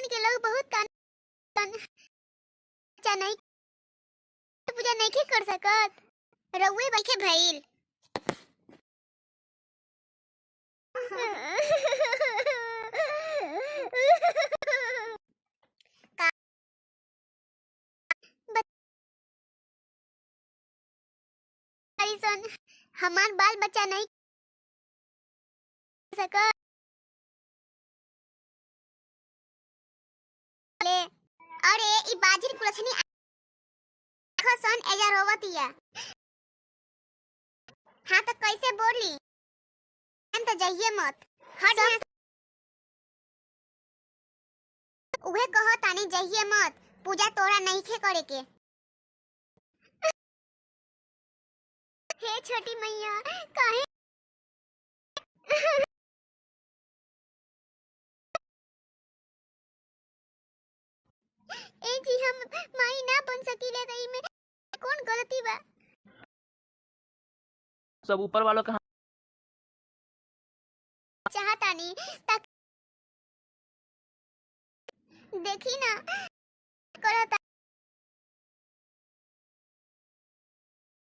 अरियन के लोग बहुत कान बच्चा नहीं पूजा नहीं कर सकत। रउए बैठे भइल। हमार बाल बच्चा नहीं सकत। अरे ई बाजिर कुलछनी सन एजा रोवतिया। हाँ तो कैसे बोली, हम तो जाइए मत। हट उहे कहो तानी जाइए मत, पूजा तोरा नहीं खे करे के। हे छोटी मैया काहे ए जी हम माई ना बन सकीले त में कौन गलती बा? सब ऊपर वालों के चाहता नहीं तक देखी ना करता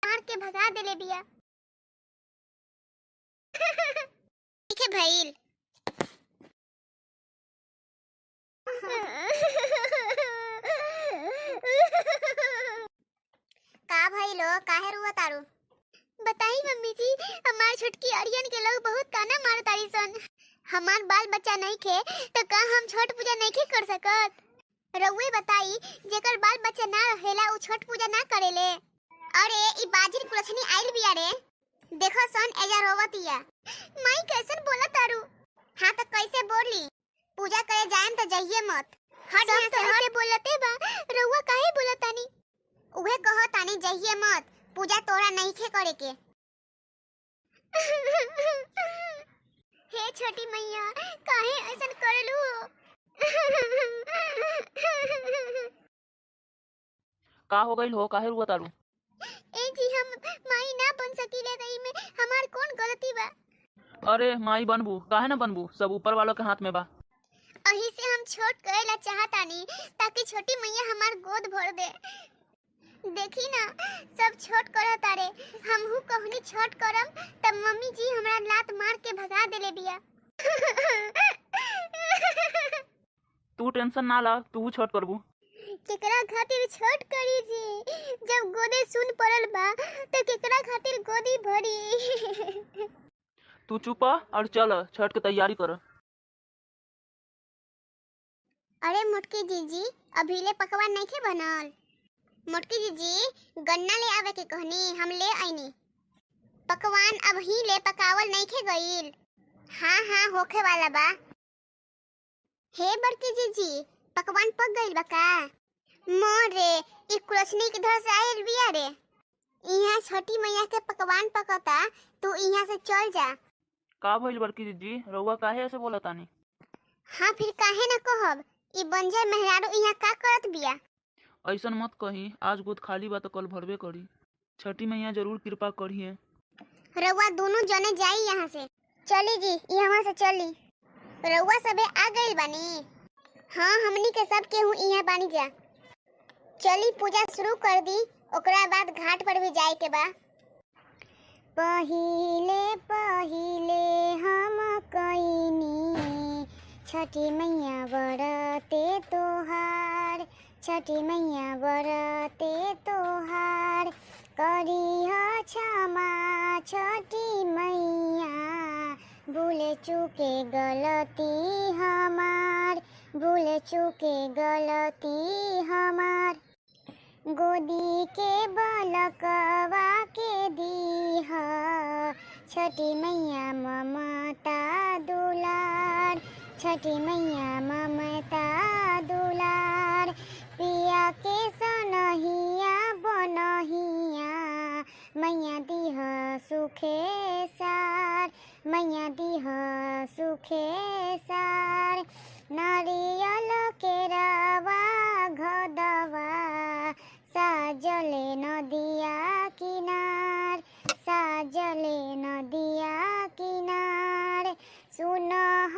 मार के भगा देले बिया। देखे भइल। का भइलो, काहे रुआ तारू? बताई मम्मी जी, हमार छोटकी अरियन के लोग बहुत ताना मार तारी सन। हमार बाल बच्चा नहीं खे तो का हम छठ पूजा नहीं खे कर सकत? रउए बताई, जेकर बाल बच्चा ना रहेला उ छठ पूजा ना करेले। अरे ई बाजिर कुलछनी आइल बिया रे, देखो सन एजा रोवतिया। माई कैसन बोला तारू? हाँ तो कैसे बोली, पूजा करे जाएम तो जाइए मत। हट यहाँ से हट। बोलते बा, रउआ काहे बोलतानी? उहे कहो तानी जाइए मत, पूजा तोरा नहीं खे करे के। हे छोटी मैया काहे ऐसन करलू? का हो गइल हो, काहे रुआ तारू? ए जी हम माई ना बन सकीले त में हमार कौन गलती बा? अरे माई बनबू, काहे ना बनबू, सब ऊपर वालों के हाथ में बा। अही से हम छोट करेला चाहतानी ताकि छोटी मैया हमार गोद भर दे। देखी ना सब छोट करत तारे, हमहू कहनी छोट करम तब मम्मी जी हमरा लात मार के भगा देले बिया। तू टेंशन ना ला, तू छोट करबू। केकरा खातिर छोट करी जी, जब गोदे सुन पड़ल बा तो केकरा खातिर गोदी भरी। तू चुप और चल छठ के तैयारी कर। अरे मोटकी जीजी अभी ले पकवान नहीं खे बनल। मोटकी जीजी गन्ना ले आवे के कहनी, हम ले आईनी। पकवान अब ही ले पकावल नहीं खे गईल। हाँ हाँ होखे वाला बा। हे बड़की जीजी पकवान पक गईल बा का? मोरे ई कुलछनी किधर से आइल बिया रे? इहाँ छोटी मैया के पकवान पकता, तू इहाँ से चल जा। का भइल बड़की जीजी, रउआ काहे ऐसे बोलतानी? हाँ फिर काहे ना कहब, ई बंजर मेहरारू इहाँ का करत बिया? ऐसन मत कही, आज गोद खाली बा तो कल भरबे करी। छठी मैया जरूर कृपा करिए। रउआ दोनों जने जाई यहाँ से। चली जी यहाँ से चली। रउआ सबे आ गइल बानी? हाँ हमनी के सब केहू इहाँ बानी जा। चली पूजा शुरू कर दी, ओकरा बाद घाट पर भी जाए के बा। पहिले पहिले हम कइनी छठी मैया बरते तोहार, छठी मैया बरते तोहार, करीह क्षमा छठी मैया, भूल चूके गलती हमार, भूल चूके गलती हमार। गोदी के बलकवा के दीह छठी मैया ममता दुलार, छठी मैया ममता दुलार, पिया के सनहिया बनहिया, मैया दीह सुखे सार, मैया दीह सुखे सार। नारियल केरावा घदवा, साजले नदिया किनार, साजले नदिया किनार। सुनह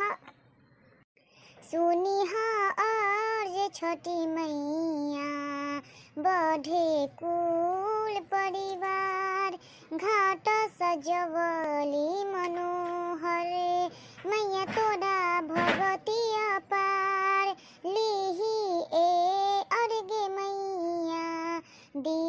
सुनिहा छठी मैया, बढ़े कुल परिवार। घाट सजवली मनोहर,